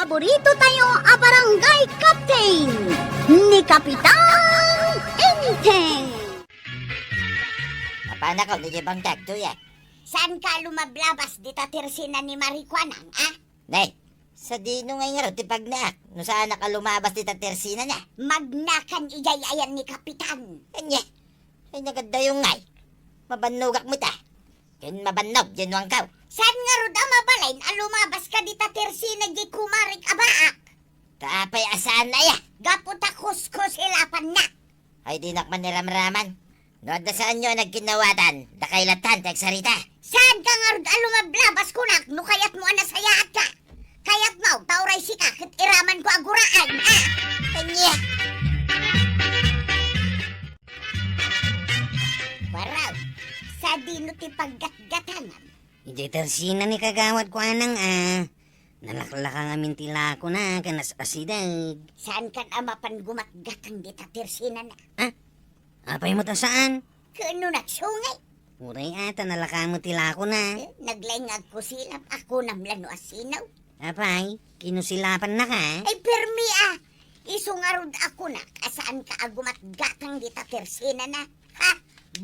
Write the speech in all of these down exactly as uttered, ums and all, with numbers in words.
Paborito tayo a barangay captain, ni Kapitan Enteng. Apanakaw, ni Jebang Tagto, ya. Saan ka lumablabas dita tersina ni Marikuanang, ah? Nay, sadino ngay ngarud ti pagnaak no saanak a lumabas dita tersinana? Magnakan idiay ayan ni Kapitan. Anya? Ay, nagadayong ngay. Mabannogak met, ah. Ken mabannog, diay nuangkaw. Saan ngarud a mabalin a lumabas ka dita tersina diay kumarik a baak? Ta apay a saan aya? Gapu ta kuskusilapannak. Ay, dinak man iramraman. No adda saanyo a nagkinnawatan, dakay latta ti agsarita. Saan ka ngarud a lumablabas kunak no kayatmo a nasayaatka? Kayatmo, ta uray sika ket iramanko a guraan, ah! Ania? Waraw, sadino ti paggatgatangam? Idiay tersina ni Kagawad Kuanang, ah. Nalaklakang amin ti lakona ken as-asideg. Saan kan a mapan gumatgatang dita tersinana? Ah? Apay met a saan? Ken no nagsungit? Uray a, ta nalaka met ti lakona. Eh, naglaing nga agkusilap, a kunam la no asinaw. Apay, kinusilapannaka? Ay, permi a! Isu ngarud a kunak a saanka a gumatgatang dita tersinana. Ha?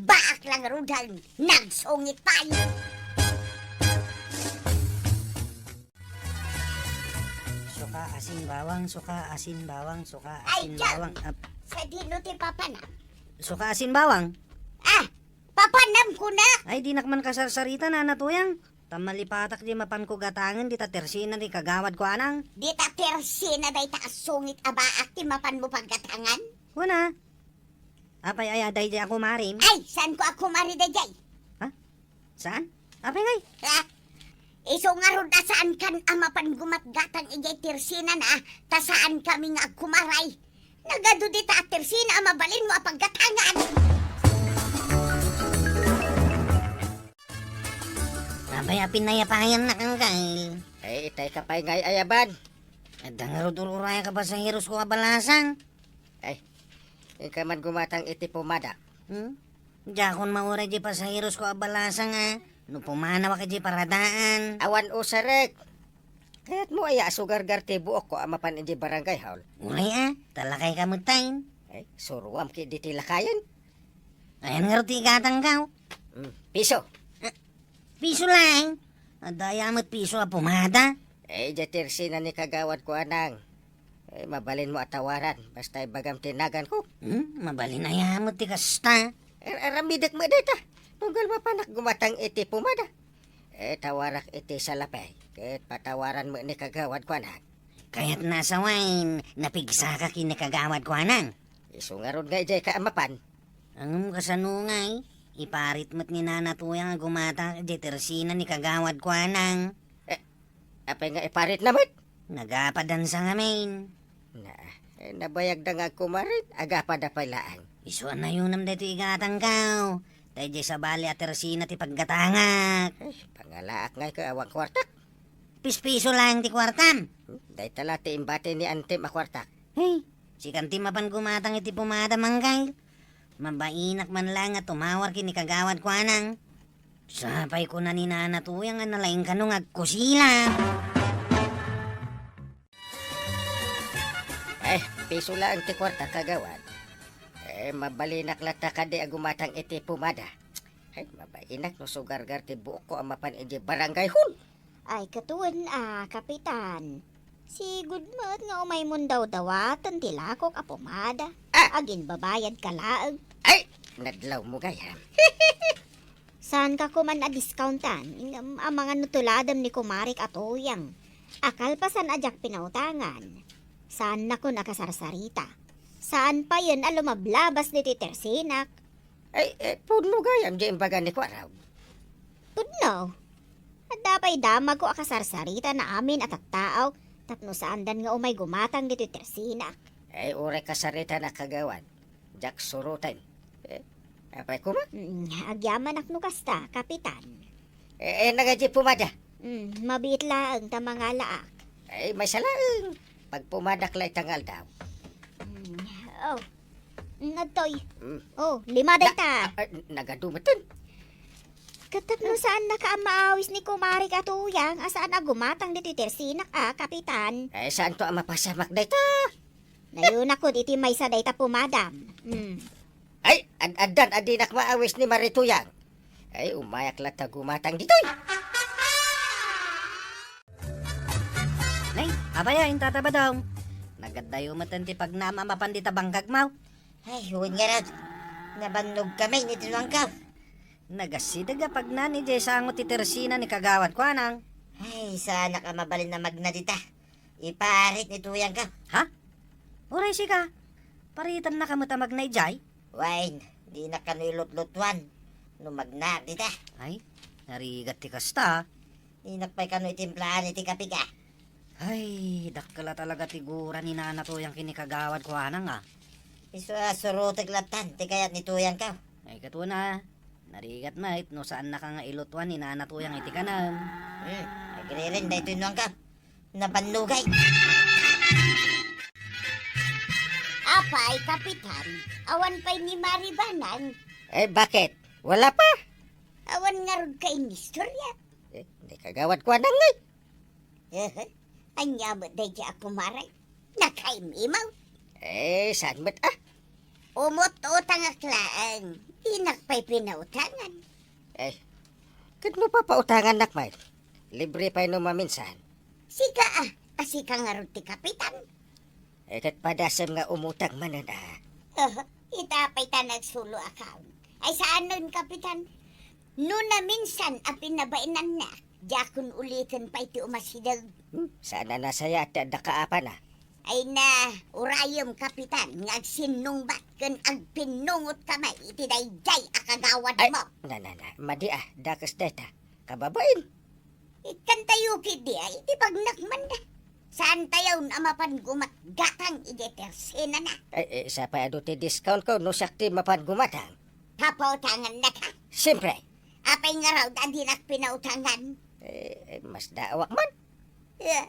Baak la ngaruden, nagsungit pay! Suka, asin, bawang, suka, asin, bawang, suka, Ay, asin, Jam! Bawang. Ap- Sadino ti papanam? Suka, asin, bawang. Ah! Papanam kunak! Ay, dinak man kasarsarita, Nana Tuyang. Ta malipatak diay mapanko gatangen dita tersina ni Kagawad Kuanang. Dita tersina dayta a sungit a baak ti mapanmo paggatangan? Wen a. Apay aya daydiay a kumarim? Ay, saanko a kumari daydiay? Ha? Saan? Apay ngay? Ha? Isu ngarud a saankan a mapan gumatgatang idiay tersinana, ta saankami nga agkumaray. Nagadu dita a tersina a mabalinmo a paggatangan. Apay a pinayapayannak, Angkel? Ay, itay ka pay ngay ayaban. Adda ngarud ur-urayek a pasaherosko a balasang. Ay, inka man gumatang iti pomada. Hmm? Diakon mauray diay pasaherosko a balasang, a. No pumanawak idiay paradaan. Awan usarek. Kayatmo aya a sugargar ti buokko a mapan idiay barangay hall? Uray a, ta lakayka metten. Ay, suroam ketdi ti lakayen. Ayan ngarud ti igatangko. Mm, piso. Ah, piso laeng? Adda aya met piso a pomada? Eh, idiay tersina ni Kagawad Kuanang. Eh, mabalinmo a tawaran, basta ibagam ti naganko. Hmm, mabalin aya met ti kasta? Ar-, aramidek met dayta. Tunggal mapanak gumatang iti pomada. Eh, tawarak iti salapay, ket patawaran met ni Kagawad Kuanang. Kayatna a sawen, napigsaka ken ni Kagawad Kuanang. Isu ngarud nga idiayka a mapan. Ngem kasano ngay? Iparit met ni Nana Tuyang a gumatang idiay tersina ni Kagawad Kuanang. Eh, apay nga iparitna met? Nagapadansa ngamin. Na, eh, nabayagda nga agkumarit, agapada pay laeng. Isu a nayonam daytoy igatangko. Ta idiay sabali a tersina ti paggatangak. Eh, pangalaak ngay ket awan kuartak. Pispiso laeng ti kuartam. Hmm, dayta la ti imbati ni Antem a kuartak. Hey, sikan ti mapan gumatang iti pomada, Manggay. Mabainak man laeng nga tumawar ken ni Kagawad Kuanang. Sapay kuna ni Nana Tuyang a nalaing kano nga agkusila. Eh, piso laeng ti kuarta, Kagawad. Eh, mabalinak latta kadi a gumatang iti pomada. Ay, mabainak no sugargar ti buokko a mapan idiay barangay hall. Ay, ket wen a, Kapitan. Sigud met nga umaymon dawdawaten ti lakok a pomada. Ah! Aginbabayadka laeng. Ay, nadlawmo gayam. Saanka koman a discountan, ngem amangan no tuladem ni kumarik a Tuyang a kalpasan a diak pinautangan. Saannakon a kasarsarita. Saan payen a lumablabas ditoy tersinak. Ay, eh, pudno gayam diay imbaga ni Kuarab. Pudno. Adda pay damagko a kasarsarita na amin a tattao tapno saandan nga umay gumatang ditoy tersinak. Ay, uray kasaritanak, Kagawad. Diak suroten. Eh, apay koma? Mm, agyamanak no kasta, Kapitan. Eh, eh, nagaji pomada? Mm, mabiit laeng ta mangalaak. Ay, maysa laeng. Pagpumadak la ita nga aldaw. Mm, oh. Mm, adtoy. Mm. Oh, lima dayta. Na-, ah, ah, nagadu metten. Ket tapno saannaka a maawis ni kumarik a Tuyang a saan a gumatang ditoy tersinak a, Kapitan. Ay, saanto a mapasamak dayta? Nayonakon iti maysa dayta pumadam. Hmm. Ay, ad-addan a dinak maawis ni Mari Tuyang. Ay, umayak latta gumatang ditoy. Nay, apay a, Tata Badong? Nagaddayo met ti pagnaam a mapan dita bangkagmo. Ay, wen ngarud. Nabannogkami ni Tuyangko. Nagasideg a pagnan idiay sango ti tersina ni Kagawad Kuanang. Ay, saanak a mabalin a magna dita. Iparit ni Tuyangko. Ha? Uray sika, paritennaka met a magna idiay? Wen, dinak kano ilutlutuan no magnaak dita. Ay, narigat ti kasta. Dinak pay kano itimplahan iti kapika. Ay, dakkel a talaga ti gura ni Nana Tuyang ken ni Kagawad Kuanang a. Isu a surotek lattan ti kayat ni Tuyangko. Ay, ket wen a, narigat met no saannaka nga ilutuan ni Nana Tuyang iti kanem. Hmm, agriren daytoy nuangko. Nabannogay. Apay, Kapitan, awan pay ni Mari Banang? Eh, bakit? Wala pa? Awan ngarud ka inistorya? Eh, ni Kagawad Kuanang ngay. Eh, ania met daydi a kumaray? Nakaimimaw? Eh, saan met a? Umut-utangak laeng. Dinak pay pinautangan. Eh, ket no papautangannak met, libre pay no maminsan. Sika a, a sika ngarud ti kapitan. Eh, ket padasem nga umutang manen a. Eh, ita pay ta nagsulo a kaon. Ay, saanen, Kapitan? No naminsan a pinabainannak, diakon uliten pay ti umasideg. Hmm, saan a nasayaat ti adda kaapana. Ay na, urayem, Kapitan, nga agsinnungbat ken agpinnungotka met iti daydiay a kagawadmo. Ay, na, na, na, madi a, dakes dayta. Kababain. Ikkantayo ketdi a iti bagnakmanda. Saantayon a mapan gumatgatang idiay tersinana. Ay, eh, sapay adu ti discount ko no siak ti mapan gumatang. Papautangannaka? Siempre. Apay ngarud a dinak pinautangan? Eh, eh, masdaawak man. Eh,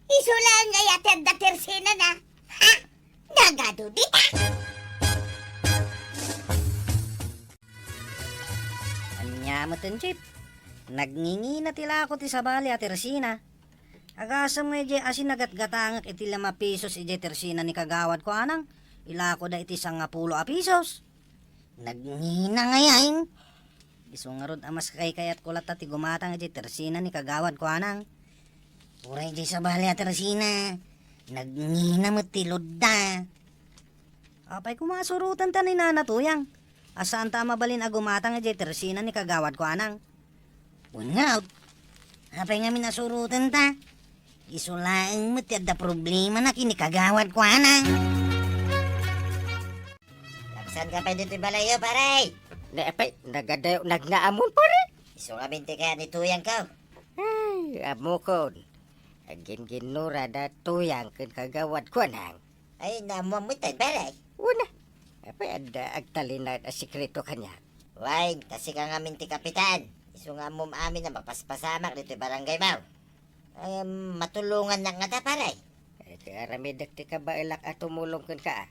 isu laeng aya ti adda tersinana. Ha? Nagadu dita? Ania met, Chief? Nagngingina ti lako ti sabali a tersina. Agasem nga idiay asin nagatgatangek iti lima pesos idiay tersina ni Kagawad Kuanang, ilakoda iti sangapulo a pesos. Nagngina ngay. Isu ngarud a mas kaykayatko latta ti gumatang idiay tersina ni Kagawad Kuanang. Uray idiay sabali a tersina, nagngina met ti loadda. Apay koma a surotenta ni Nana Tuyang a saanta a mabalin a gumatang idiay tersina ni Kagawad Kuanang? Wen ngarud, apay ngamin a surotenta? Isu laeng met ti adda problemana ken ni Kagawad Kuanang. Laksanka pay ditoy balayyo, pare. Ne, apay, nagadayo, nagnaamon, pare. Isu ngamin ti kayat ni Tuyangko. Ay, ammokon. Agginginnura da Tuyang ken Kagawad Kuanang. Ay, naammoam met, pare. Wen a. Apay adda agtalinaed a sekreto kaniak? Wen, ta sika ngamin ti kapitan. Isu nga ammom amin a mapaspasamak ditoy barangaymo. Ay, matulongannak ngata, pare? Ay, ti aramidek ti kabaelak a tumulong kenka a.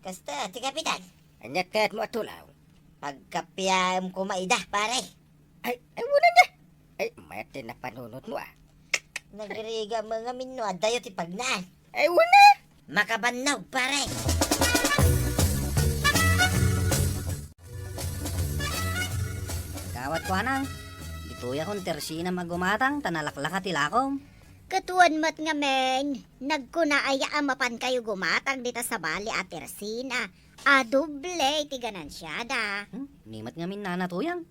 Kasta, ti kapitan. Ania ti kayatmo a tulong? Pagkapiaem koma ida, pare. Ay, ay, wen a. Ay, mayat ti napanunotmo a. Nagrigat met ngamin no addayo ti pagnaan. Ay, wen a. Makabannog, pare. Kagawad Kuanang, ditoyakon tersinam a gumatang ta nalaklaka ti lakom. Ket wen met ngamin, nagkuna aya a mapankayo gumatang dita sabali a tersina a doble ti ganansiada? Hmm, ni met ngamin, Nana Tuyang.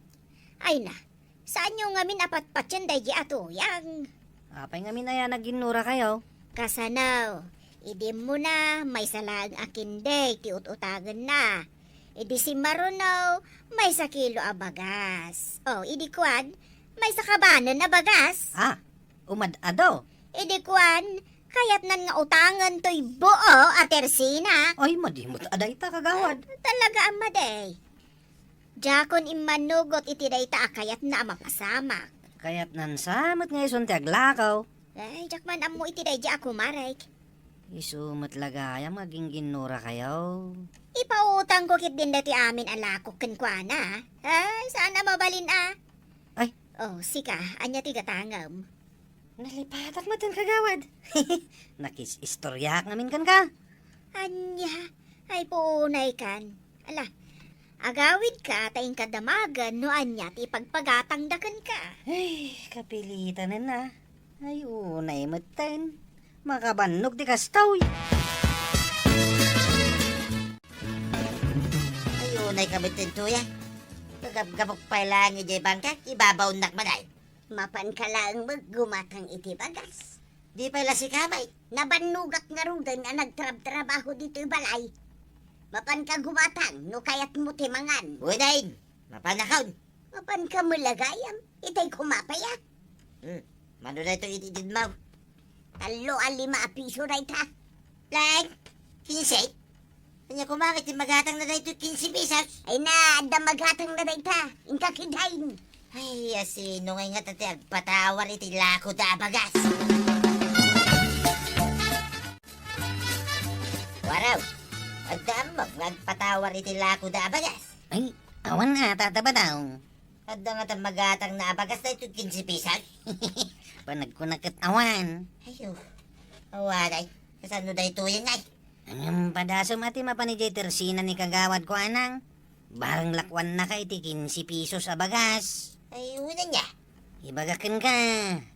Ay na, saanyo ngamin a patpatien daydi a Tuyang? Apay ngamin aya naginnurakayo? Kasano? Idi immuna, maysa laeng a kindi ti ut-utangenna. Idi simmaruno, maysa kilo a bagas. O, idi kuan, maysa kabanen a bagas. Ah, umad-ado. Idi kuan, kayatnan nga utangen toy buo a tersina. Ay, madi met a dayta, kagawad. Talaga a madi. Diakon immanugot iti dayta a kayatna a mapasamak. Kayatnan sa met nga isun ti aglakaw. Ay, diak man ammo iti daydi a kumarek. Isu met la gayam nga gingginnurakayo. Ipautangko ketdin daytoy amin a lakok kenkuana. Ay, saan a mabalin a. O, sika, ania ti gatangem? Nalipatak met, kagawad. Nakis-istoriaak ngamin kenka. Ania? Ay, puunaykan. Ala, agawidka ta inka damagen no ania ti ipagpagatangda kenka. Ay, kapilitanen a. Ay, unay metten. Makabannog ti kastoy. Ay, unay ka metten, Tuyang. Kagabgabok pay laeng idiay bangkak, ibabaonnak man ay. Mapanka laeng met gumatang iti bagas. Di pay la sika, May. Nabannogak ngaruden a nagtrabtrabaho ditoy balay. Mapanka gumatang no kayatmo ti mangan. Unayen, mapanakon. Mapanka met la gayam, itay koma pay a. Hmm, mano daytoy iti itedmo? Tallo a lima a piso dayta. Laeng? Kinse? Ania koma ket ti magatangna daytoy kinse pesos? Ay na, adda magatangna dayta. Inka ketdin. Ay, asino ngay ngata ti agpatawar iti lakoda a bagas? Waraw, adda ammom nga agpatawar iti lakoda a bagas? Ay, awan ata, Tata Badong. Adda ngata magatangna a bagas daytoy kinse pesos? Panagkuna ket awan. Ayo, awan ay. Kasano daytoy ngay? Ngem padasem a ti mapan idiay tersina ni Kagawad Kuanang. Bareng lakuannaka iti kinse pesos a bagas. Ay, unayen. Ibagak kenka,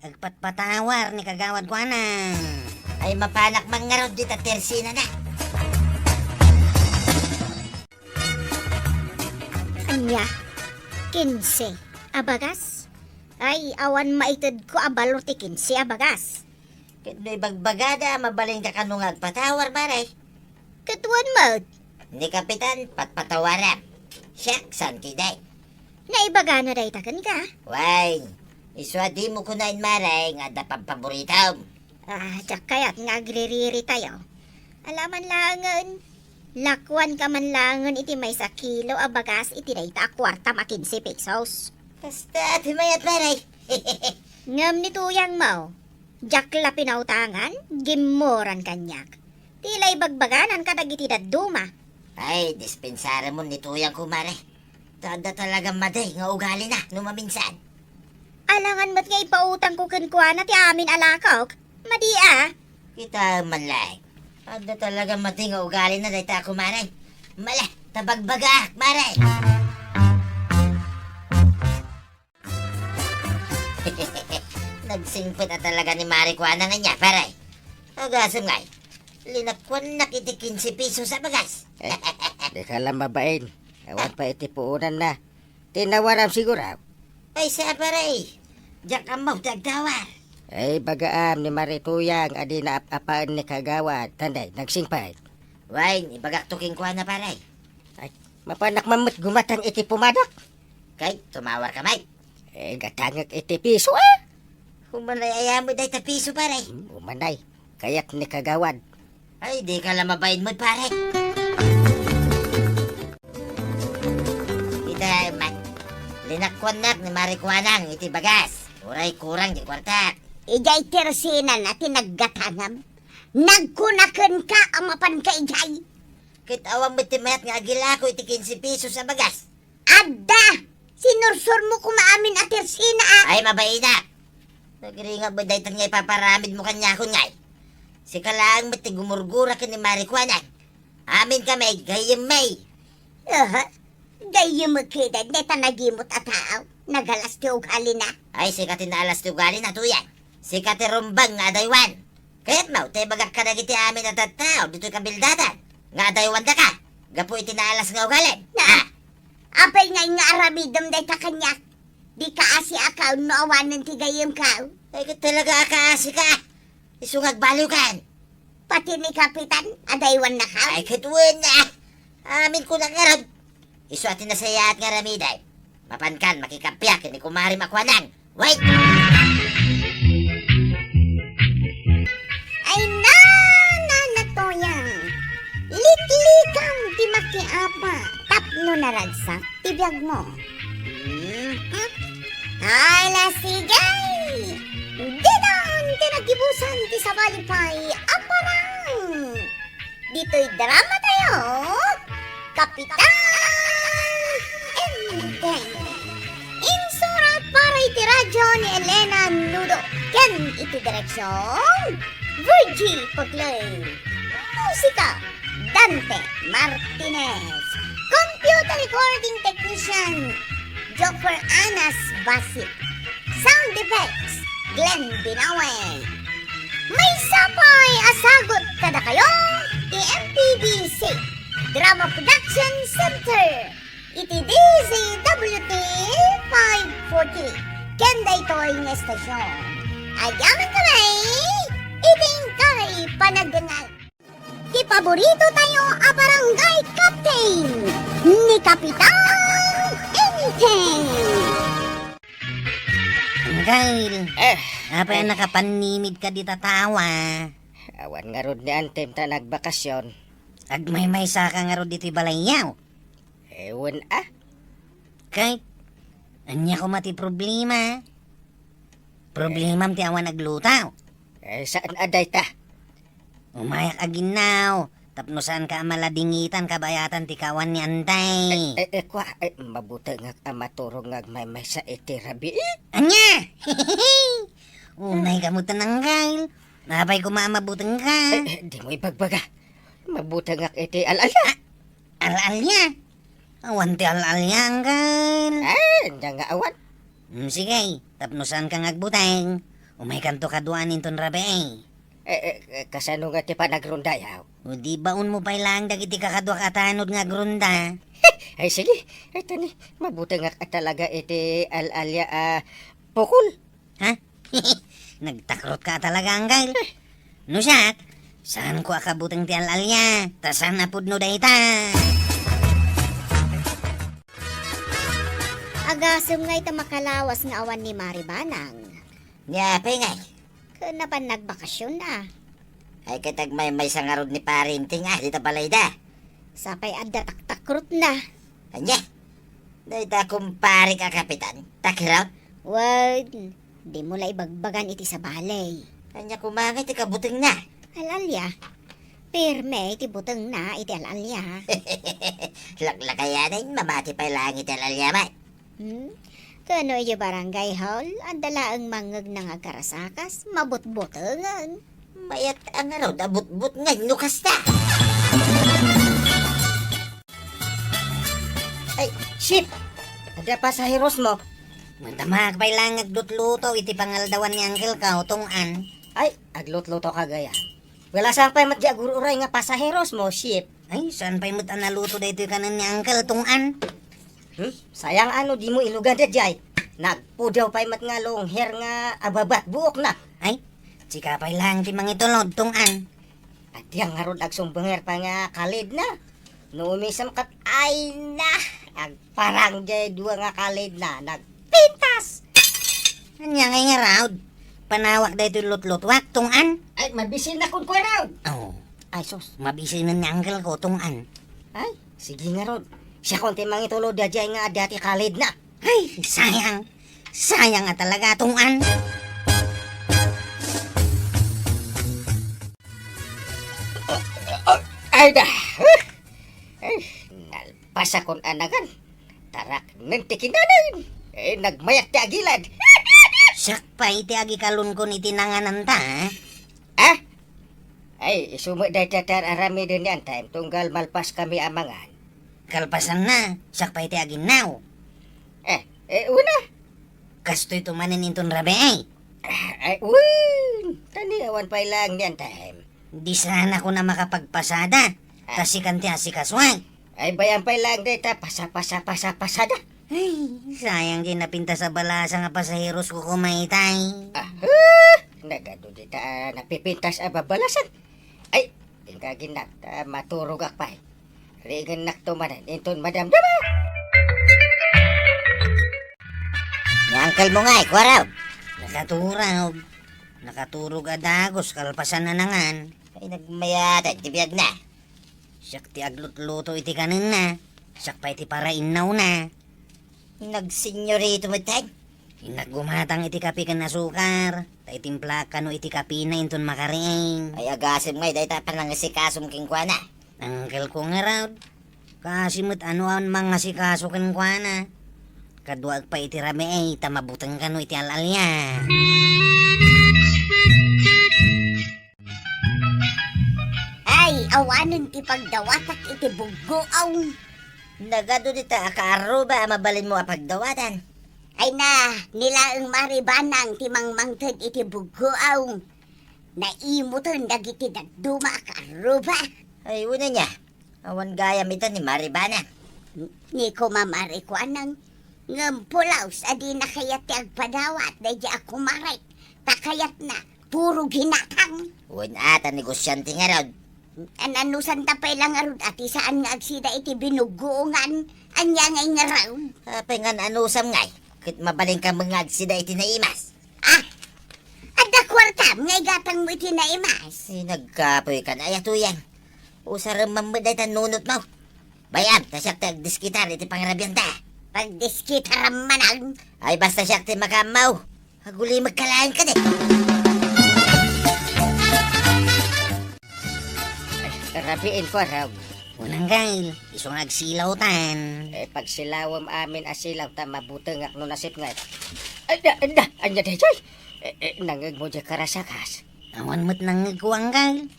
agpatpatawar ni Kagawad Kuanang. Ay, mapanak man ngarud dita tersinana. Ania? Kinse a bagas? Ay, awan maitedko a balor ti kinse a bagas. Ket no ibagbagada a mabalinka kano nga agpatawar, Mare? Ket wen met. Ni Kapitan, patpatawaram. Siak, saan ketdi. Naibagana dayta kenka? Wen, isu a dimo kunaen, Mare, nga adda pampaboritom. Ah, diak kayat nga agririritayo. Ala man laengen, lakuanka man laengen iti maysa kilo a bagas iti dayta a kuartam a kinse pesos. Kasta ti mayat, Mare. Ngem ni tuyangmo, diak la pinautangan, gimmoran kaniak. Ti la ibagbaganan kadagiti dadduma. Ay, dispensaramon ni tuyangko, Mare. Ta adda talaga madi nga ugalina no maminsan. Alangan met nga ipautangko kenkuana ti amin a lakok. Madi a. Kitaem man laeng. Adda talaga madi nga ugalina dayta a kumare. Mala, ta bagbagaak, Mare. Nagsingpet a talaga ni Mare Kuana nga nia, pare. Agasem ngay, linakuannak iti kinse pesos a bagas. Eh, dika la mabain. Awan pay iti puonanna. Tinawaram siguro. Ay, sa, pare. Diak ammo ti agtawar. Ay, bagaam ni Mare Tuyang a di naap-apaen ni Kagawad. Tanday, nagsingpet. Wen, ibagakto kenkuana, pare. Ay, mapanak man met gumatang iti pumadak. Kay, tumawarka met. Eh, gatangek iti peso, ah. Umanay, ayaw met dayta peso, pare. Hmm, umanay. Kayak ni Kagawad. Ay, dika la mabain met, pare. Ita, ma-, linakuannak ni Mare Kuanang iti bagas. Uray kurang ti kuartak. Idiay tersinana ti naggatangam. Nagkuna kenka a mapanka idiay. Ket awan met ti mayat nga agilako iti kinse pesos a bagas. Adda! Sinursurmo koma amin a tersina, ah! Ay, mabainak! Nagringat met daytan nga ipaparamidmo kaniakon ngay. Sika laeng met ti gumurgura ken ni Mare Kuanang. Amin kami, gayyem mi. Aha, gayyem met kadi, dayta nagimot a tao. Nagalas ti ugalina. Ay, sika ti naalas ti ugalina, Tuyang. Sika ti rumbeng nga adaywan. Kayatmo, ta ibagak kadagiti amin a tattao ditoy kabildatan nga adaywandaka gapu iti naalas nga ugalim. Na, ah! Apay ngay nga aramidem dayta kaniak? Dika asiakaw no awanen ti gayyemkaw? Ay, ket talaga a kaasika. Isu nga agbaliwkan. Pati ni Kapitan, adaywannaka? Ay, ket wen, ah. Amin kunak ngarud. Isu a ti nasayaat nga aramidem. Mapankan makikappia ken ni kumarem a Kuanang. Wait! Ay, na, na, na, Tuyang. Liklikam ti makiapa tapno naragsak ti biagmo. Hmm? Ala, sige! Ditan ti nagibusan ti sabali pay a parang. Ditoy drama tayo, Kapitan Enteng. Insurat para iti Ludo, ken iti direksion, Virgie Puclay. Musika, Dante Martinez. Computer recording technician, Joker Anas Basit. Sound effects, Glenn Binawe. Maysa pay a sagut kadakayo ti M P B C Drama Production Center iti D Z W T five forty. Ken daytoy nga estasion, agyamankami iti inkay panagdengngeg. Ti paborito tayo a barangay captain, ni Kapitan Enteng. Anggail, Eh, apay a eh. Nakapannimid ka dita tawa? Awan ngarud ni Antem ta nagbakasyon. Agmaymaysa ka ngarud ditoy balayyo? Ewan a. Kay, ania koma ti problema? Problemam ti awan agluto. Eh, saan a dayta? Umayak aginnaw, tapno saan ka a maladingitan kabayatan ti kaawan ni Antay. Eh, eh, eh, kwa, eh, mabutengak a maturog nga agmaymaysa iti rabii. Ania? Unay ka met, Anggail. Apay koma a mabuteng ka? Eh, eh, dimo ibagbaga. Mabutengak iti al-alya. Ah, al-alya? Awan ti al-alya, Anggail. Eh, ania nga awan? Mm, sige, tapno saan ka nga agbuteng, umaykanto kaduaan inton rabii. Eh, eh, eh, kasano nga ti panagrondayo? O di baonmo pay laeng dagiti kakaduak a tanod nga agronda. Ay, sige. Ay, tani, mabutengak a talaga iti al-alya a pukol. Ha? Nagtakrotka a talaga, Anggail. No siak, saanko a kabuteng ti al-alya, ta saan a pudno dayta. Agasem nga ita makalawas nga awan ni Mari Banang. Ni apay ngay? Ken napan nagbakasyon a. Ay, ket agmaymaysa ngarud ni Pari Enteng a dita balayda. Sapay adda taktakrotna. Ania? Dayta kumparek a kapitan, takiraw? Wen, dimo la ibagbagan iti sabali. Ania koma ngay ti kabutengna? Al-alya. Pirme ti butengna iti al-alya. Laklakayanen, mamati pay laeng iti al-alya met. Hmm? Kano idiay barangay hall, adda laeng mangngegna nga agkarasakas, mabutbutengen. Mayat a ngarud a butbutngen no kasta. Ay, Chief! Adda pasaherosmo? Madama pay laeng nga aglutluto iti pangaldawan ni Uncle ko, Tong-an. Ay, aglutlutoka gayam. Wala, saan pay met diay agur-uray nga pasaherosmo, Chief? Ay, saan pay met a naluto daytoy kanen ni Uncle, Tong-an? Hmm? Sayang a no dimo ilugan daydiay. Nagpudaw pay met nga long hair nga ababat buokna. Ay, sika pay laeng ti mangitulod, Tong-an. Ania ngarud agsumbenger pay nga kalidna. No umisem ket, ay na, agparang diay dua nga kalidna, nagpintas! Ania ngay ngarud? Panawak daytoy lutlutuak, Tong-an? Ay, mabisinna kenkuana. Oh. Ay, sus. Mabisinen ni Uncle ko, Tong-an. Ay, sige ngarud. Siakon ti mangitulod daydiay nga adda ti kalidna. Ay, sayang. Sayang a talaga, Tong-an. Ay da! Ay, nalpasakon a nangan. Taraknen ti kinanen. Eh, nagmayat ti agilad. Siak pay ti agikalunkon iti nangananta, eh. Ah? Ay, isu met dayta ti ar-aramiden ni Antay, tunggal malpaskami a mangan. Kalpasanna, siak pay ti aginnaw. Eh, eh, una. Kastoyto manen inton rabii. Ay, wen! Tani awan pay laeng ni Antay. Di sanakon a makapagpasada. Ah. Ta sikan ti asikasoak. Ay, bay-am pay laeng dayta, pasa, pasa, pasa, pasada. Ay, sayang diay napintas a balasa nga pasaherosko koma itay. Ah, ah, nagadu dita a napipintas a babalasan. Ay, inka aginnak, ta maturogak pay. Riingennakto manen inton madamdama. Ni uncle mo ngay, kuaraw. Nakaturog. Nakaturog a dagus, kalpasan a nangan. Ay, nagmayat ti biagna. Siak ti aglutluto iti kanenna. Siak pay ti parainnawna. Nagsenyorito metten. Innak gumatang iti kape ken asukar. Ta itimplaak kano iti kapena inton makariing. Ay, agasem ngay dayta panangasikasom kenkuana. Uncle ko ngarud. Kaasi met a no awan mangasikaso kenkuana. Kaduaek pay iti rabii, ta mabuteng kano iti al-alia. Ay, awanen ti pagdawatak iti buggoaw. Nagadu dita a kaarruba a mabalinmo a pagdawatan. Ay na, ni laeng Mari Banang ti mangmangted iti buggoaw. Naimutan dagiti dadduma a kaarruba. Ay, wen ania, awan gayam ita ni Mari Banang. Ni koma Mari Kuanang, ngem pulaos a dina kayat ti agpadawat daydi a kumarek, ta kayatna puro ginatang. Wen a, ta negosiante ngarud. An-, anusanta pay la ngarud a ti saan nga agsida iti binuggoongan, ania ngay ngarud? Apay nga anusam ngay, ket mabalinka met nga agsida iti naimas. Ah! Adda kuartam nga igatangmo iti naimas. Ay, nagkapoykan, ay, atoyan. Usarem man met dayta nunotmo. Bay-am, ta siak ti agdiskitar iti pangrabianta. Pagdiskitaram manen? Ay, basta siak ti makaammo. Agulimekka laeng kadi. Rabii, Kuarog. Unang gail, isu nga agsilawtan. Eh, pagsilawem amin a silaw ta mabutengak no nasipnget. Ay, da, da, ania daytoy? Eh, eh, nangngegmo diay karasakas? Awan met nangngegko, Anggail.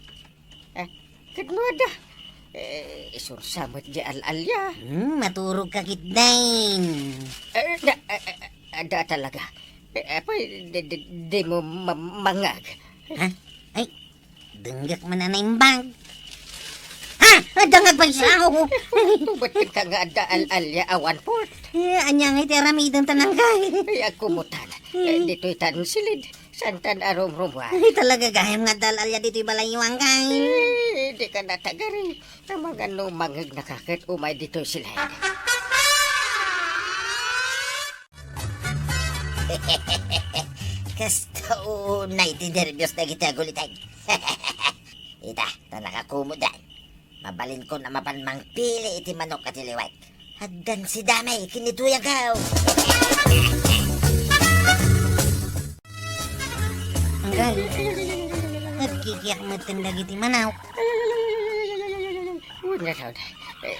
Eh, ket no adda? Eh, isursa met diay al-alia. Hmm, maturogka ketdin. Eh, da, eh, eh, adda talaga. Eh, apay, di, di, dimo ma-, mangngeg? Ha? Ay, denggek man a naimbag. Ha? Adda nga agpaysaw. Tubat ka nga adda al-alia a one-fourth. Eh, ania nga iti aramidenta, Anggail? Ay, agkumutan. Eh, ditoy tan silid. Saantan a rumrumuar? Ay, talaga gayam nga adda al-alia ditoy balayyo, Anggail. Eh, dika natagari. Amangan no mangngeg naka ket umay ditoy silid. Kasta unay ti nerbios dagiti aguliteg. Ita, ta nakakumutdan. Mabalinkon a mapan mangpili iti manok a tiliwek. Addan si Damay ken ni Tuyagaw. Anggail, agkikiak metten dagiti manok. Wen ngarud, eh,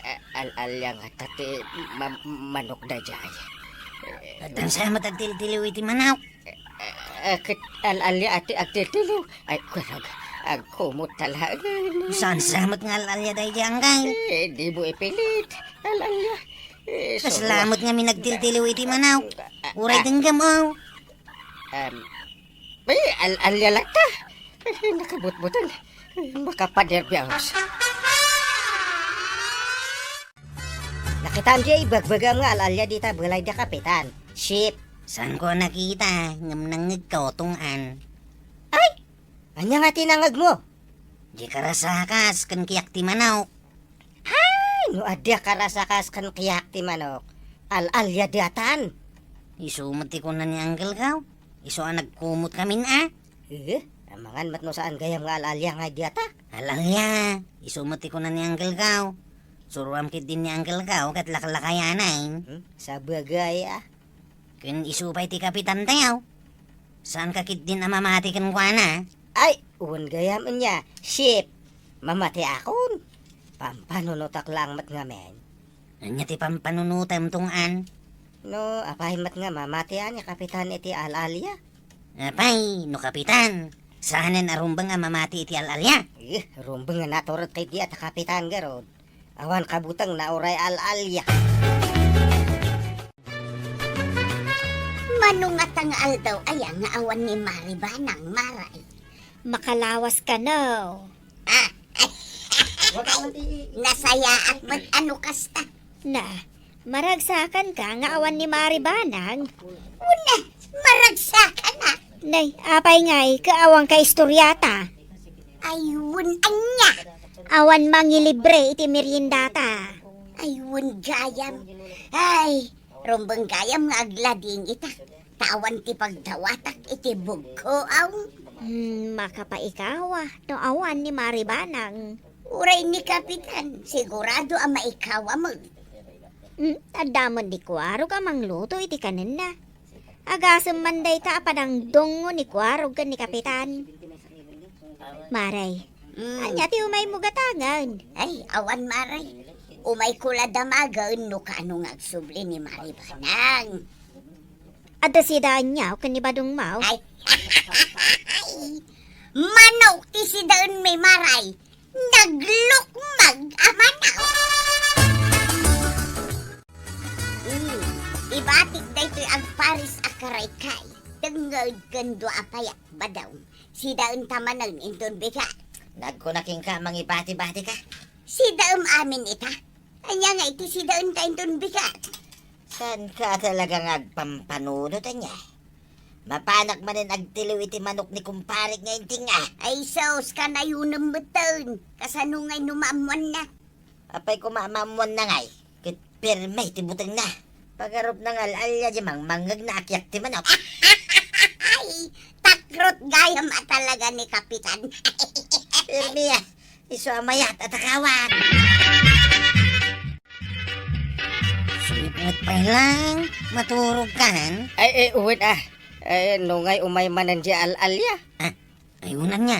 eh, al-alia ngata ti ma-, manok daydiay. Addan sa met agtiltiliw iti manok. Eh, eh, ket al-alia ti agtiltiliw. Ay, kurag, agkumot ta laeng. Saan sa met nga al-alia daydiay, Anggail? Eh, dimo ipilit. Al-alia. Eh, kasla met ngamin agtiltiliw iti manok. Uray denggem, o. Em, ay, al-alia latta. Ay, nakabutbuteng. Ay, makapanerbios. Nakitaam diay ibagbagam nga al-alia dita balay da Kapitan. Ship. Saanko a nakita, ngem nangngegko, Tong-an. Ay! Ania nga ti nangngegmo? Diay karasakas ken kiak ti manok. Ay, no adda karasakas ken kiak ti manok, al-alia diatan. Isu met ti kuna ni Uncle Gaw. Isu a nagkumot kamin a. Eh, amangan met no saan gayam nga al-alia nga diata. Al-alia, isu met ti kuna ni Uncle Gaw. Suroam ketdin ni Uncle Gaw ket laklakayanen. Hmm? Sabagay a. Ken isu pay ti kapitan tayo. Saanka ketdin a mamati kenkuana? Ay, wen gayam ania, Ship. Mamatiakon. Pampanunotak laeng met ngamin. Ania ti pampanunotem, Tong-an? No, apay met nga mamatian ni Kapitan iti al-alia? Apay, no Kapitan, saanen a rumbeng a mamati iti al-alia? Eh, rumbeng nga natured ketdi a ta Kapitan garud. Awan kabutengna uray al-alia. Mano ngata nga aldaw aya nga awan ni Mari Banang, Maray? Makalawas kano. Ah. Nasayaat met a no kasta. Na, maragsakanka nga awan ni Mari Banang? Wen a, maragsakan a. Nay, apay ngay, ket awan ka istoriata? Ay, wen ania? Awan mangilibre iti meriendata. Ay, wen gayam. Ay, rumbeng gayam nga aglading ita. Ta awan ti pagdawatak iti buggoaw. Hmm, makapaikawa no awan ni Mari Banang. Uray ni Kapitan, sigurado a maikawa met. Hmm, adda met ni Kuarog a mangluto iti kanenna. Agasem man dayta a padangdongngo ni Kuarog ken ni Kapitan. Maray, mm, ania ti umaymo gatangen? Ay, awan, Maray. Umayko la damagen no kaano nga agsubli ni Mari Banang. Adda sida ania ken ni Badong Mau? Ay, manok ti sidaen, Maray. Naglukmag a manok. Hmm, ibatik daytoy agparis a karaykay. Tengnged ken dua a payak, Badong. Sidaenta manen inton bigat. Nagkuna kenka, mangibati-batika. Sidaem amin ita. Ania nga iti sidaenta inton bigat? Saanka talaga nga agpampanunot, ania? Mapanak manen agtiliw iti manok ni kumparek nga intinga. Ay sus, kanayonem metten. Kasano ngay no maammoanna? Apay koma maammoanna ngay? Ket pirme ti butengna. Pagarupna nga al-alia diay mangmangngegna a kiyak ti manok. Ay, takrot gayam a talaga ni Kapitan. Pirme a. Isu a mayat a takawan. Sipnget pay lang, maturogkan. Ay, eh, wen, ah. Eh, no ngay umay manen diay al-alia? Ah, ay, unan nga.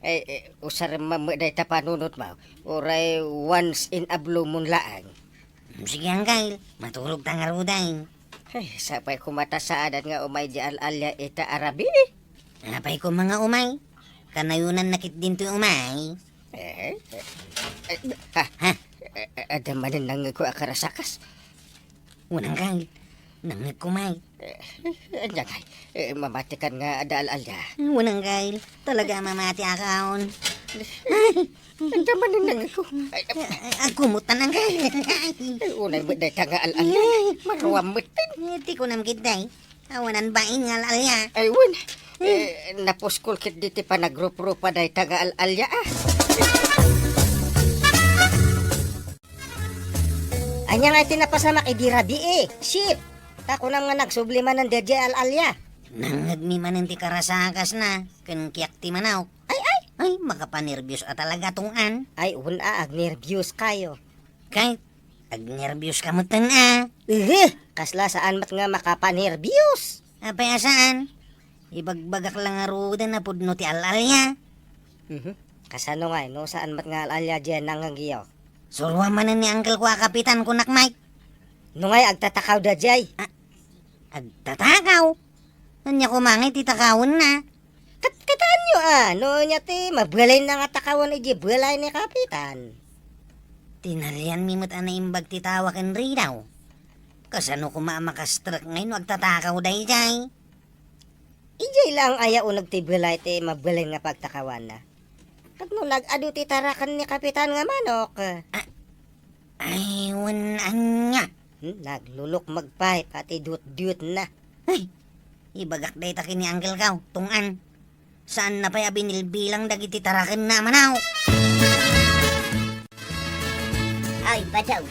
Eh, eh, usarem met dayta panunotmo. Uray once in a blue moon laeng. Hmm, sige, Angkel. Maturogta ngaruden. Ay, sapay koma ta saanen nga umay diay al-alia ita a rabii. Apay koma nga umay? Kanayonanna ketdin toy umay. Eh, eh, eh, ha? Ha? Eh, eh, adda manen nangngegko a karasakas. Wen, Angkel. Nangngegko met. Eh, ania ngay? Eh, mamatikan nga adda al-alia. Wen, Angkel. Talaga a mamatiakon. Adda manen nangngegko. Ay, eh, eh, agkumot ta, Angkel. Eh, unay met dayta nga al-alia. Eh. Maruam metten. Eh, ti kunam ketdi. Awanan bain nga al-alia. Ay, wen. Eh, napuskol ketdi ti panagrupropa dayta nga al-alia, ah. Ania nga iti napasamak idi rabii, eh? Sip! Ta kunam nga nagsubli manen daydiay al-alia. Nangngegmi manen ti karasakasna, ken kiyak ti manok. Ay, ay! Ay, makapanerbios a talaga, tunggan. Ay, wen a, agnerbios kayo. Kay, agnerbios ka metten a. Ehe! Kasla saan met nga makapanerbios? Apay a saan? Ibagbagak la ngaruden a pudno ti al-alia. Mhm. Kasano ngay, no saan met nga al-alia diay nangngegyo? Suroam manen ni angkelko a kapitan, kunak met. No ngay, agtatakaw daydiay. Ah, agtatakaw? Ania koma ngay ti takawenna? Kat-, kitaenyo a, no ania ti mabalinna nga takawen idiay balay ni Kapitan. Tinalianmi met a naimbag ti tawa ken ridaw. Kasano koma a makastrek ngay no agtatakaw daydiay? Idiay laeng aya uneg ti balay ti mabalin nga pagtakawanna? Tapno nag-adu ti taraken ni Kapitan nga manok. Ah, ay, wen ania? Hmm, naglulukmag pay pati dutdutna. Ay, ibagak dayta ken ni Uncle Kao, tunggan. Saanna pay a binilbilang dagiti tarakenna a manok. Ay, Badaw,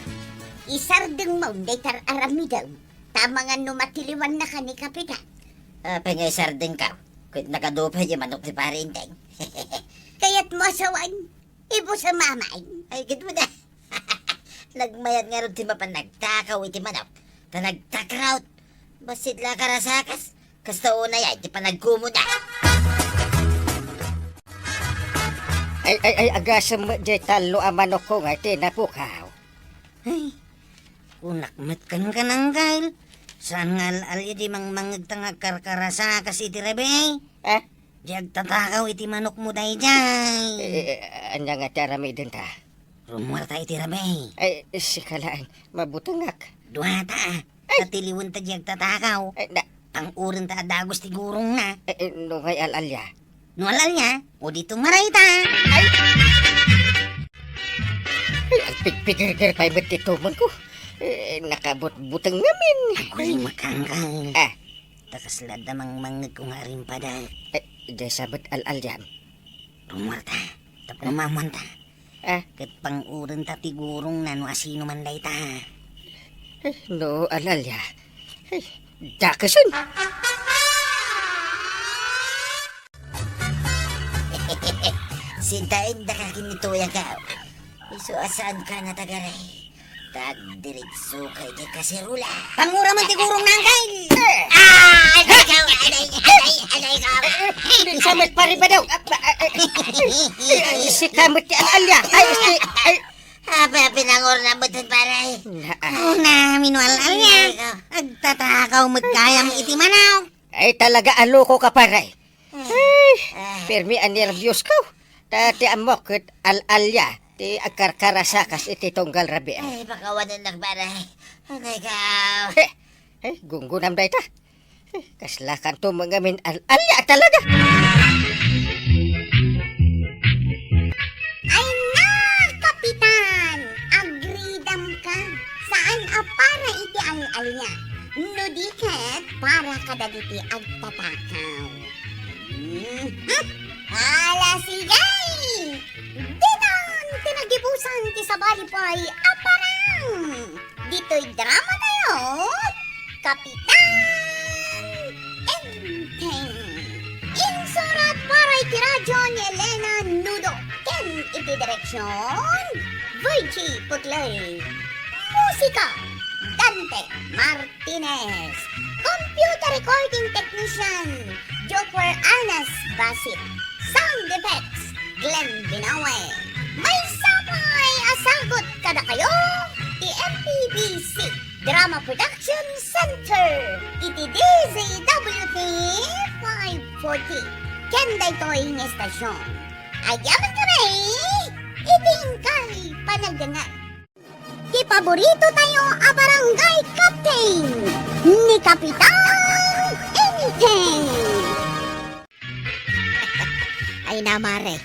isardengmo dayta ar-aramidem. Ta amangan no matiliwannaka ni Kapitan. Apay nga isardengko? Ket nagadu pay diay manok ti Pari Enteng. Kayatmo a sawen, ibus a mamaen. Ay, ket mo na. Nagmayat ngarud ti mapan nagtakaw iti manok. Ta nagtakraw. Bassit la a karasakas. Kasta unay a iti panagkumona. Ay, ay, ay, agasem met diay tallo a manokko nga iti napukaw. Ay, kunak met kenka, Uncle. Saan nga al-alia diay mangmangngegta nga agkarkarasakas iti rabii? Ah? Diay agtatakaw iti manokmo daydiay. Eh, eh, ania nga ti aramidenta? Rumuarta iti rabii. Ay, sika laeng, mabutengak. Duata, ah. Ay! Tatiliwenta diay agtatakaw. Ay, na- Pang-urenta a dagus ti gurongna. Eh, eh, no ngay al-alia? No al-alia, o di tumarayta. Ay! Ay, agpigpigirgir pay met ti tumengko. Eh, nakabutbuteng ngamin. Aggulimek, Uncle. Ah. Ta kasla adda mangmangngegko nga arimpada. Eh, diay sa met al-aliam. Rumuarta. Tapno maammoanta. Ah. Ket pang-urenta ti gurongna no asino man dayta. Eh, no al-alia. Eh, dakesen. Sintaendaka ken ni Toya Kao. Isu a saanka natagaray. Tagdiritsoka iti kaserola. Pangura man ti gurongna, Uncle! Ah! Aday ko! Aday! Aday! Aday ko! Sa met Pari Badaw. Ah, ah, ah, ah, sika met ti al-alia. Ay, si, ay. Pinangurna met, pare. Naa. Una, Mano Al-alia. Agtatakaw met gayam iti manok. Ay, talaga a loko ka, pare. Ay, permi a nerbios ko. Ta ti ammok ket Al-alia ti agkarkarasakas iti tunggal rabii. Ay, pakawanennak, pare. Anay ka. Ay, gunggonam dayta. Kasla kanto mangamin al-alia talaga. Ay na, Kapitan! Agridam ka. Saan a para iti al-alia. No di ket para kadagiti agtatakaw. Mhm. Ala, sige! Ditan ti nagibusan ti sabali pay a parang. Ditoy drama tayo, Kapitan Enteng. Insurat para iti radyo ni Elena Nudo ken iti direksyon, Virgie Putlay. Musika, Dante Martinez. Computer recording technician, Joker Anas Basit. Sound effects, Glenn Binawe. Maysa pay a sagut kadakayo ti M P B C Drama Production Center iti D Z W T five forty. Ken daytoy nga estasyon, agyaman kami iti inkay panagdengngeg. Ti paborito tayo a barangay captain, ni Kapitan Enteng. Ay na, mare.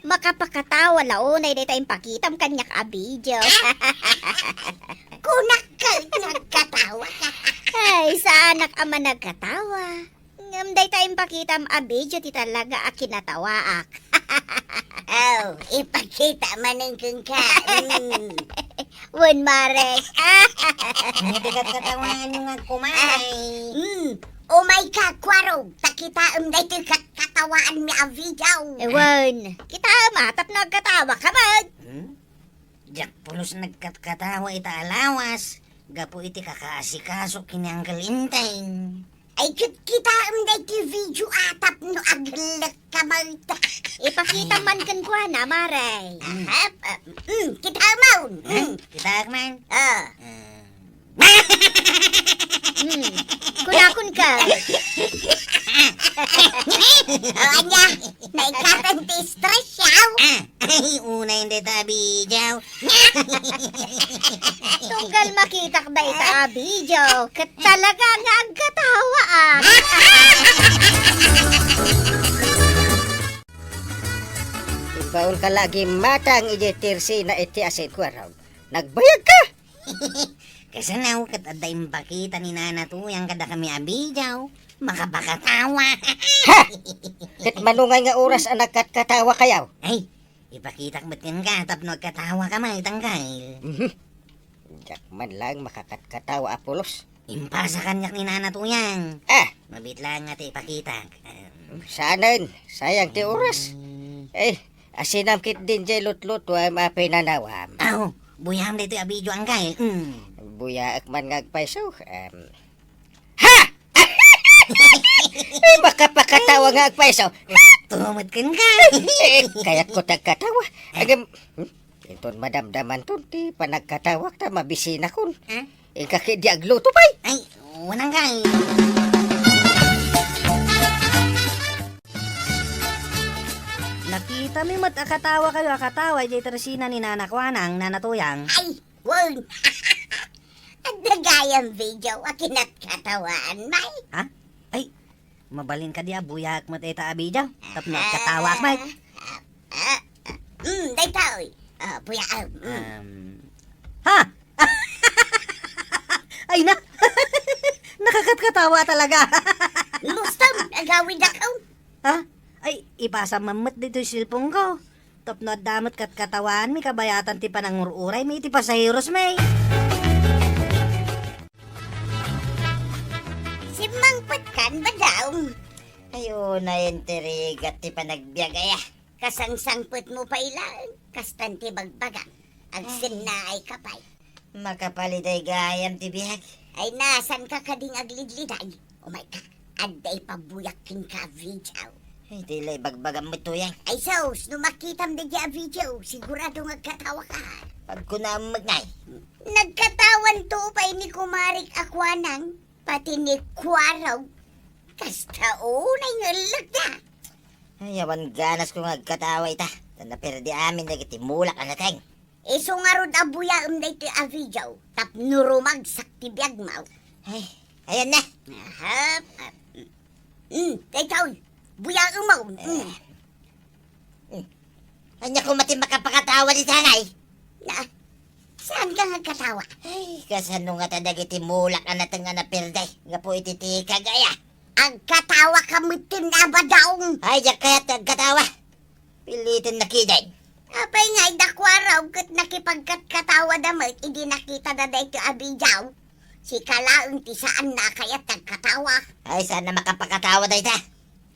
Makapakatawa la unay dayta impakitam kaniak a video. Kunak ket nagkatawa ka. Ay, saanak a managkatawa. Ngem dayta impakitam a video ti talaga a kinatawaak. Aw, ipakita manen kenka. Mm. Wen, mare. Iti katkatawaanyo nga kumay. Mm. Umay ka, Kuarog, ta kitaem daytoy katkatawaanmi a video. Wen, kitaem a, tapno agkatawa ka met. Hmm? Diak pulos nagkatkatawa ita a lawas, gapu iti kakaasikaso ken ni Uncle Enteng. Ay, ket kitaem daytoy video a tapno agellek ka met. Ipakita man kenkuana, mare. Ahap, ah, mm, kitaem man. Eh, mm. Kitaek man. Ah. Ah. Hmm. Kunakon ka. O, ania, naikatan ti stress, yaw? Ah, ay, unay dayta a video. Tunggal makitak dayta a video, ket talaga nga agkatawaak. Imbaon ka la a gimmatang idiay tersina iti asin, Kuarog. Nagbayag ka! Kasano ket adda impakita ni Nana Tuyang kadakami a video? Makapakatawa. Ha! Ket mano ngay nga oras a nagkatkatawa kayo? Ay, ipakitak met kenka tapno agkatawa ka met, Uncle. Mhm. Diak man laeng makatkatawa a pulos. Impasa kaniak ni Nana Tuyang. Ah! Mabiit laeng nga ti ipakitak. Em. Saanen, sayang ti oras. Mm. Eh, asinam ketdin diay lutlutuam a pinanawam. Aw, buyaam daytoy a video, Uncle. Mm. Buyaek man nga agpayso. Em. Ha! Ay, makapakatawa nga agpayso. Tumet kenka. Eh, kayatko ti agkatawa. Agem, hmm? Inton madamdamanton ti panagkatawak ta mabisinakon. Ah? Inka ketdi agluto pay. Ay, unang kay. Nakitami met a katawa kayo a katawa idiay tersina ni Nana Kuanang, Nana Tuyang. Ay, wen. Adda gayam video a kinatkatawaan, may. Ha? Ay, mabalin kadi a buyaek met ita a video. Tapno agkatawaak met. Ah, ah, ah, mm, daytoy. Ah, buyaem, mm. Um, ha? Ay na! Nakakatkatawa talaga. Mustam, agawid ako. Ha? Ay, ipasam man met ditoy cellphone ko. Tapno adda met katkatawaanmi kabayatan ti panangur-uraymi iti pasaherosmi. Simmangpetkan, Badong? Ay, unay intrigat ti panagbiag aya. Kasangsangpetmo pay laeng, kastan ti bagbagam. Agsennaay ka pay. Makapaliday gayam ti biag. Ay, nasanka kading aglidliday? Umayka, adda ipabuyak kenka a video. Ay, di la ibagbagam met, Tuyang. Ay sus, no makitam daydiay a video, sigurado nga agkatawa ka. Pagkunam met ngay. Nagkatawanto pay ni kumarik a kuanang, pati ni Kuarog. Kasta unay nga ellekda. Ay, awan ganasko nga agkatawa ita. Ta naperdi amin dagiti mulak a nateng. Isu ngarud a buyaem daytoy a video tapno rumagsak ti biagmo. Ay, ayan na. Aha. Ah, mm, daytoy. Buyaem mo. Mm. Eh. Mm. Ania koma ti makapakatawa dita, ngay? Na, saan ka nga agkatawa? Ay, kasano nga ta dagiti mulak a nateng a naperde? Gapu iti tikag aya. Agkatawa ka met ti nabadaong. Ay, diak kayat ti agkatawa. Piliten na kiden. Apay nga, idda Kuarog ket nakipagkatkatawa da met idi nakita da daytoy a video. Sika laeng ti saan na kayat ti agkatawa. Ay, saan na makapakatawa dayta?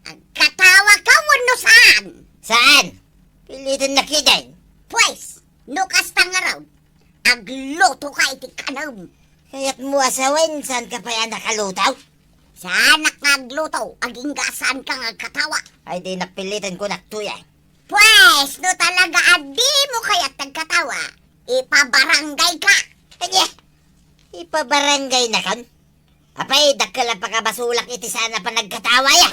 Agkatawa ka wenno saan? Saan? Piliten na kiden. Pues, no kasta ngarud, agluto ka iti kanem. Kayat mo a sawen, saan ka pay a nakaluto? Saanak nga agluto, agingga saan ka nga agkatawa. Ay, di napilitan ko naktuya. Pues, no talaga a di mo kayat agkatawa, ipabarangay ka. Anya? Ipabarangay na kan? Apay, dakkel a pakabasolak iti saan a panagkatawa, ya.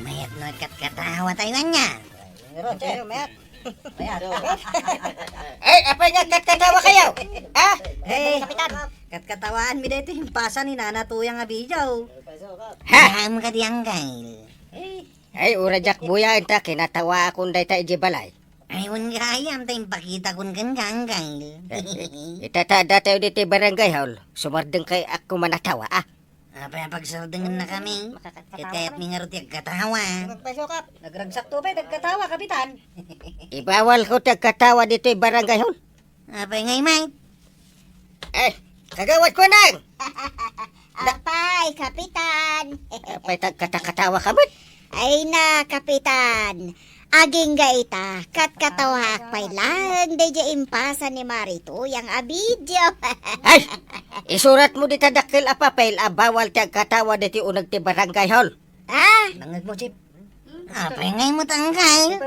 Mayat no agkatkatawa tayo anya. Mayat. Mayat. Eh, apay nga agkatkatawa kayo? Ha? Eh, Kapitan. Katkatawaan mi daytoy impasa ni Nana Tuyang a video. Ha? Yaam ka di anggal. Eh. Ay, uray diak buyaen ta kinatawaakon dayta idiay balay. Ay, wen gayam ta impakitakon kenka, anggal. Eh, eh, ita ta adda tayo ditoy barangay hall, sumardeng kay ako manatawa, ah. Apay a pagsardengen na kami? Ket kayat mi ngarud ti agkatawa. Nagpaisukap. Nagragsakto pay ti agkatawa, Kapitan. Ibawal ko ti agkatawa ditoy barangay hall. Apay ngay, Mike? Eh, kagawad ko nang! Apay, Kapitan! Apay, tagkatakatawa ka met? Ay na, Kapitan! Agingga ita, katkatawaak pay laeng daydiay impasa ni Mari Tuyang a video. Ay! Isurat mo dita dakkel a papel a bawal ti agkatawa ditoy uneg ti barangay hall. Ah! Nangeg mo, Chief. Apay ngay mo, anggal?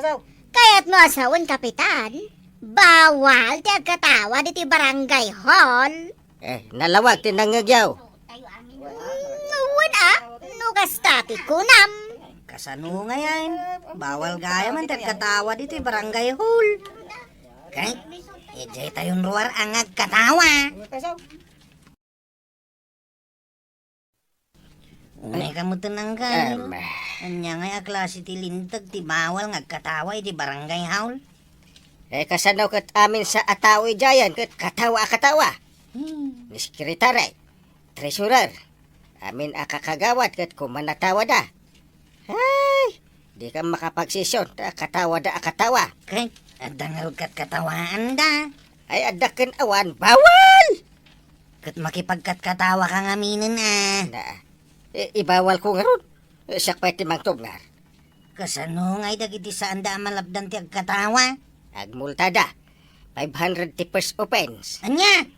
Kayat no a sawen, Kapitan, bawal ti agkatawa ditoy barangay hall. Eh, nalawag ti nangegyaw. Mm, wen a, no kasta ti kunam. Kasano ngayen? Bawal gayam ti agkatawa ditoy barangay hall. Kay, idiay tayon ruar a nga agkatawa. Umay ka metten, anggal. Em. Ania ngay a klase ti linteg ti bawal nga agkatawa iti barangay hall? Eh, kasano ket amin sa a tao idiayen ket katawa a katawa? Hmm. Ni sekretary, treasurer, amin a kakagawad ket kumanatawada. Ay, dika makapagsesion ta katawada a katawa. Ket adda ngarud katkatawaanda. Ay, adda ken awan, bawal! Ket makipagkatkatawa ka ngaminen a. Na, i-, ibawal ko ngarud. Siak pay ti mangtubngar. Kasano ngay dagiti saanda a malapdan ti agkatawa? Agmultada. Five hundred ti first offense. Ania?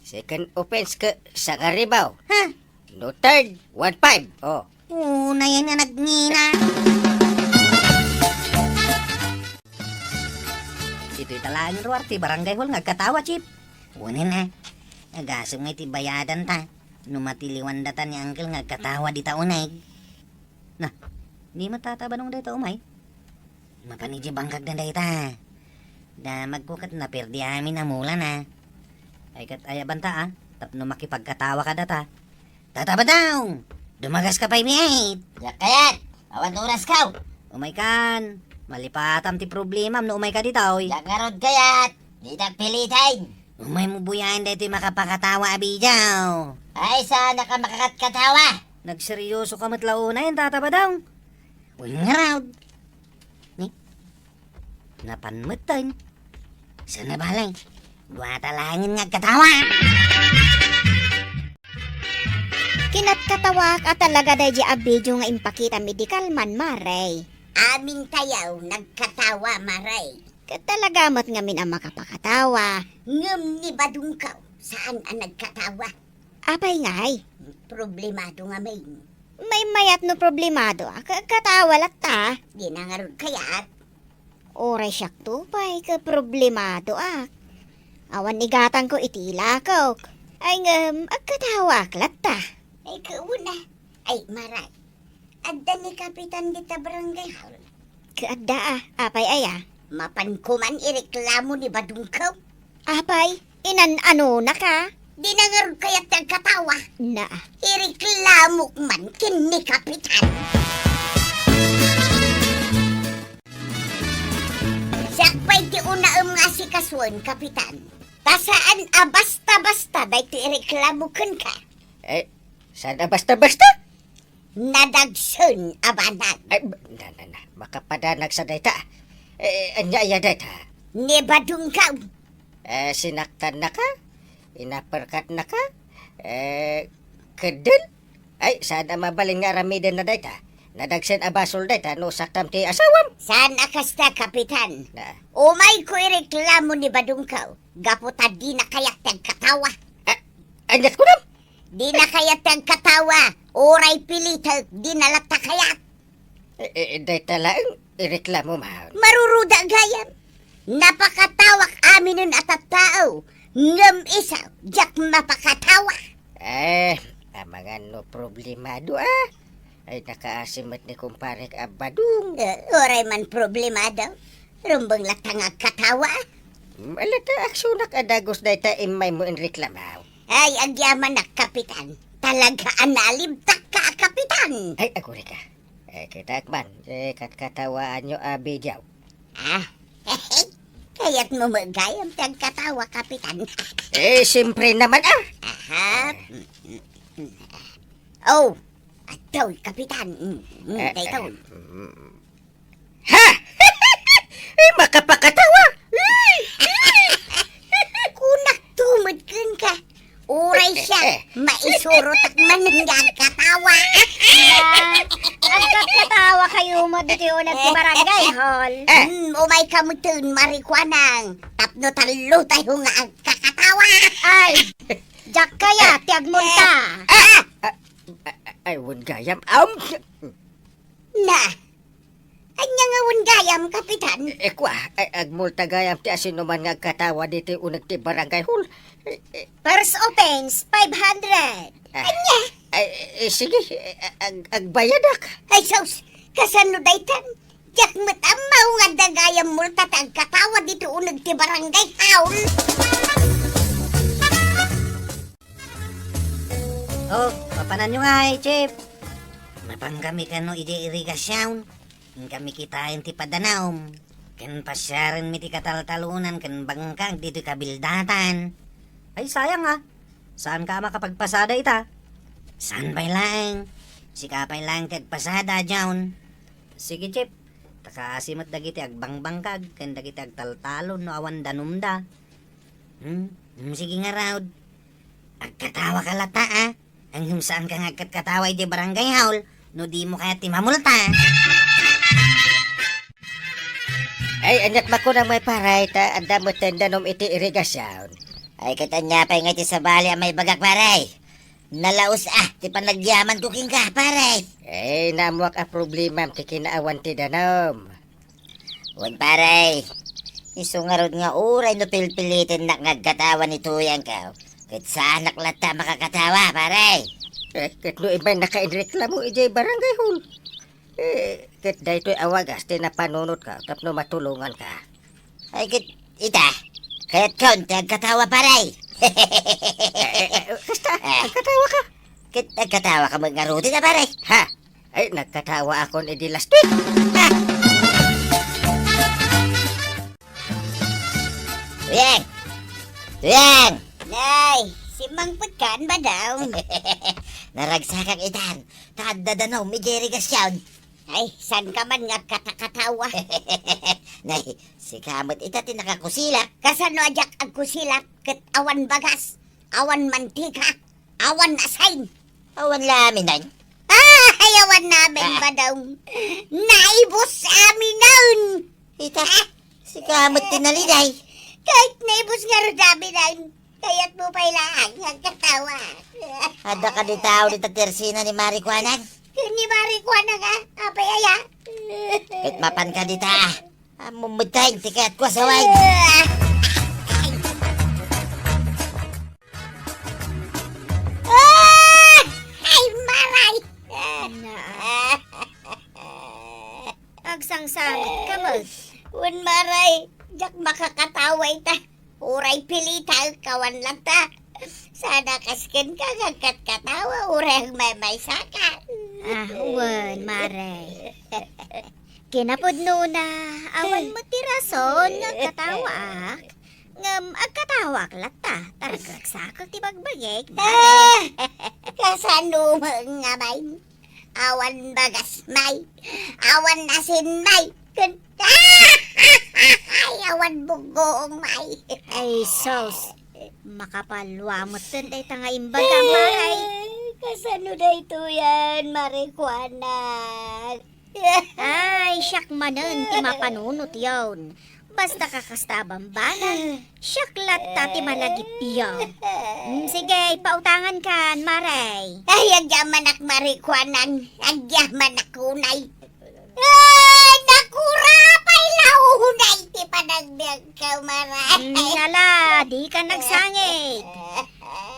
Second offense ket sangaribaw. Ha? No third, one five. Oh. Unayen nga nagngina. Ditoy ta laeng ruar ti barangay hall nga agkatawa, Chief. Unen a. Agasem nga iti bayadan ta. No matiliwan data ni Uncle nga agkatawa dita uneg. Na, ni met Tata Badong dayta umay? Mapan idiay bangkagna dayta. Damagko ket naperdi amin a mulana. Ay ket ayabanta a, tapno makipagkatawa kadata. Tata Badong! Dumagaska pay met! Diak kayat! Awan orasko! Umaykan! Malipatam ti problemam no umayka ditoy. Diak ngarud kayat! Ditak piliten! Umaymo buyaen daytoy makapakatawa a video. Ay, saanak a makakatkatawa! Nagseryosoka met la unayen, Tata Badong. Wen ngarud. Ni? Napan metten. Sana balay. Duata laengen nga agkatawa. Kinatkatawaak a talaga daydiay a video nga impakitam idi kalman, Mare. Amintayo nagkatawa, Mare. Ket talaga met ngamin a makapakatawa. Ngem ni Badongko, saan a nagkatawa. Apay ngay? Problemado ngamin. Maymayat no problemadoak, agkatawa latta. Dina ngarud kayat. Uray siakto pay ket problemadoak. Awan igatangko iti ilakok. Ay ngem, agkatawaak latta. Ay, kauna. Ay, maray. Adda ni Kapitan dita barangay hall. Ket adda a, apay aya? Mapanko man ireklamo ni Badongko. Apay, inan-anonaka? Dina ngarud kayat ti agkatawa. Na. Ireklamok man ken ni Kapitan. Siak pay ti unaem nga asikasuen, Kapitan. Ta saan a basta-basta daytoy ireklamo kenka. Eh, saan a basta-basta? Nadagsen a banag. Ay, na, na, na. Makapadanag sa dayta. Eh, ania aya dayta? Ni Badongko. Eh, sinaktannaka? Inaperkatnaka? Eh, keddel? Ay, saan a mabalin nga aramidenna dayta. Nadagsen a basol dayta no saktam ti asawam. Saan a kasta, Kapitan? Na. Umayko ireklamo ni Badongko. Gapu ta dina kayat ti agkatawa. Ah, aniat kunam? Dina kayat ti agkatawa. Uray pilitek, dina latta kayat. Eh, eh, dayta laeng ireklamo man. Maruruda gayam. Napakatawak aminen a tattao, ngem isu, diak mapakatawa. Eh, amangan no problemado, ah. Ay, nakaasi met ni kumparek a Badong. Eh, uray man problemado. Rumbeng latta nga agkatawa. Ala ta aksionak a dagus dayta immaymo inreklamo. Ay, agyamanak, Kapitan. Talaga a nalibtakka a Kapitan. Ay, agurayka. Eh, kitaek man, eh, katkatawaanyo a video. Ah, kayatmo met gayam ti agkatawa, Kapitan. Eh, siyempre naman, ah. Aha. Oh, adtoy, Kapitan. Mm, mm, Eh, daytoy. eh, mm. Ha? Eh, makapakatawa? Kunak tumod kenka. Uray siak, maisurotak man nga agkatawa. Agkatkatawa kayo mo ditoy uneg ti barangay hall. Eh. Hmm, umayka metten, Marikuanang. Tapno tallo tayo nga agkakatawa. Ay, diak kayat ti agmulta. Ah! Ah! Ay, wen gayam. Am! Na, ania nga wen gayam, Kapitan? Eh, kua, ay, agmulta gayam ti asinoman nga agkatawa ditoy uneg ti barangay hall. Eh, eh. First offense, five hundred. Ah. Ania? Ay, eh, sige, eh, ag-, agbayadak. Ay, sus, kasano daytan? Diak met ammo nga adda gayam multa ti agkatawa ditoy uneg ti barangay hall. Oh, mapananyo ngay, Chief? Mapankami kano idiay irigasion? Inkami kitaen ti padanaom. Ken pasiarenmi ti kataltalonan ken bangkag ditoy kabildatan. Ay, sayang, ah. Saanka a makapagpasada ita? Saan pay laeng? Sika pay laeng ti agpasada, John. Sige, Chief. Ta kaasi met dagiti agbangbangkag ken dagiti agtaltalon no awan danumda. Hmm? Hmm, sige ngarud. Agkatawaka latta, ah. Ngem saanka nga agkatkatawa iti barangay hall no dimo kayat ti mamulta. Ay, aniat makunam, Pare, ta adda metten danum iti irigasion. Ay, ket ania pay nga iti sabali a maibagak, Pare? Nalaus, ah, ti panagyamanko kenka, Pare. Eh, naammoak a problemam ti kinaawan ti danum. Wen, Pare. Isu ngarud nga uray no pilpilitennak nga agkatawa ni Tuyangko, ket saanak latta a makakatawa, Pare. Eh, ket no immay nakainreklamo idiay barangay hall. Eh, ket daytoy a wagas ti napanunotko tapno matulonganka. Ay, ket ita, kayatkon ti agkatawa, Pare. Eh, eh, eh, kasta, Ah. agkatawaka. Ket agkatawaka met ngarud ita, Pare. Ha? Ay, nagkatawaakon idi last week. Ah! Tuyang! Tuyang! Nay, simmangpetkan, Badong. Naragsakak itan, ta adda danum idiay irigasion. Ay, saanka man nga agkatakatawa? Nay, sika met ita ti nakakusilak. Kasano a diak agkusilak ket awan bagas, awan mantika, awan asin? Awan la aminen? Ah, ay, awan la amin, Ah. Badong. Naibus aminen. Ita, Ah. sika met ti naliday. Kahit naibus ngarud aminen, kayatmo pay laeng nga agkatawa. Adda kadi tao dita ti ersina ni Marikuanang? Ken ni Mare Kuana nga, apay aya? Ket mapanka dita. Ammom met ti kayatko a sawen. Ah! Ay, Mare! Naa. Agsangsangitka met. Wen, Mare, diak makakatawa ita. Uray pilitaek awan latta. Saan a kas kenka nga agkatkatawa, uray agmaymaysaka. Ah, wen, Mare. Kinapudnona, awan met ti rason nga agkatawaak. Ngem agkatawaak latta, ta ragragsakek ti bagbagik, Mare. Ah! Kasano met nga bain? Awan bagas, May. Awan asin, May. Ken, ay, awan buggoong, May. Ay, sus. Makapalua metten dayta nga imbaga, Mare. Kasano daytoyen, Mare Kuana? Ay, siak manen ti mapanunotyon. Basta kakasta a bambanag, siak latta ti malagipyo. Mm, sige, pautangankan, Mare. Ay, agyamanak, Mare Kuana. Agyamanak unay. Ay, nakurapay la unay ti panagbiagko, Mare. Mm, ala, dika nagsangit.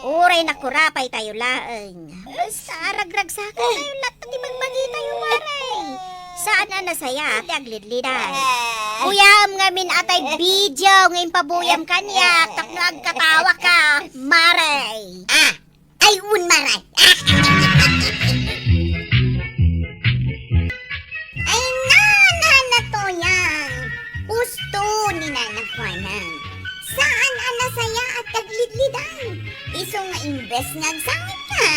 Uray nakurapay tayo laeng. Basta ragragsakek tayo latta ti bagbagi tayo, Mare. Saan a nasayaat ti aglidlidan. Kuyaem ngamin a tay video nga impabuyam kaniak tapno agkatawaka, Mare. Ah, ay, wen, Mare. Ay, nanana, Toyang. Husto ni Nana Kuana. Saan a nasayaat ti aglidlidan. Isu nga imbes nga agsangit ka,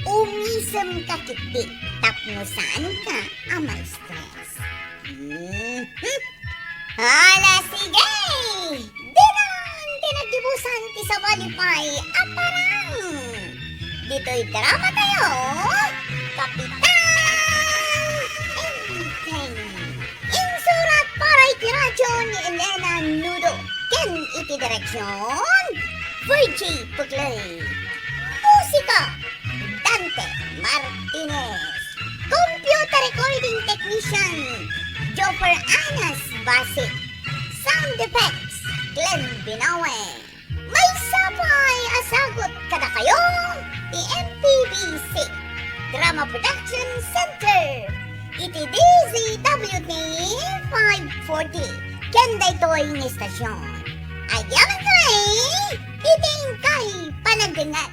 umisem ka ketdi tapno saan ka a ma-stress. Mhm. Ala, sige! Dinan ti naggibusan ti sabali pay a parang. Ditoy drama tayo, Kapitan Enteng. Insurat para iti radyo ni Elena Nudo ken iti direksyon, Virgie Pugley. Musika, Dante Martinez. Computer recording technician, Joffer Anas Basi. Sound effects, Glenn Binawe. Maysa pay a sagut kadakayo ti M P B C Drama Production Center iti D Z W T five forty ken daytoy nga istasyon. Agyamankami iti inkay panagdengngeg.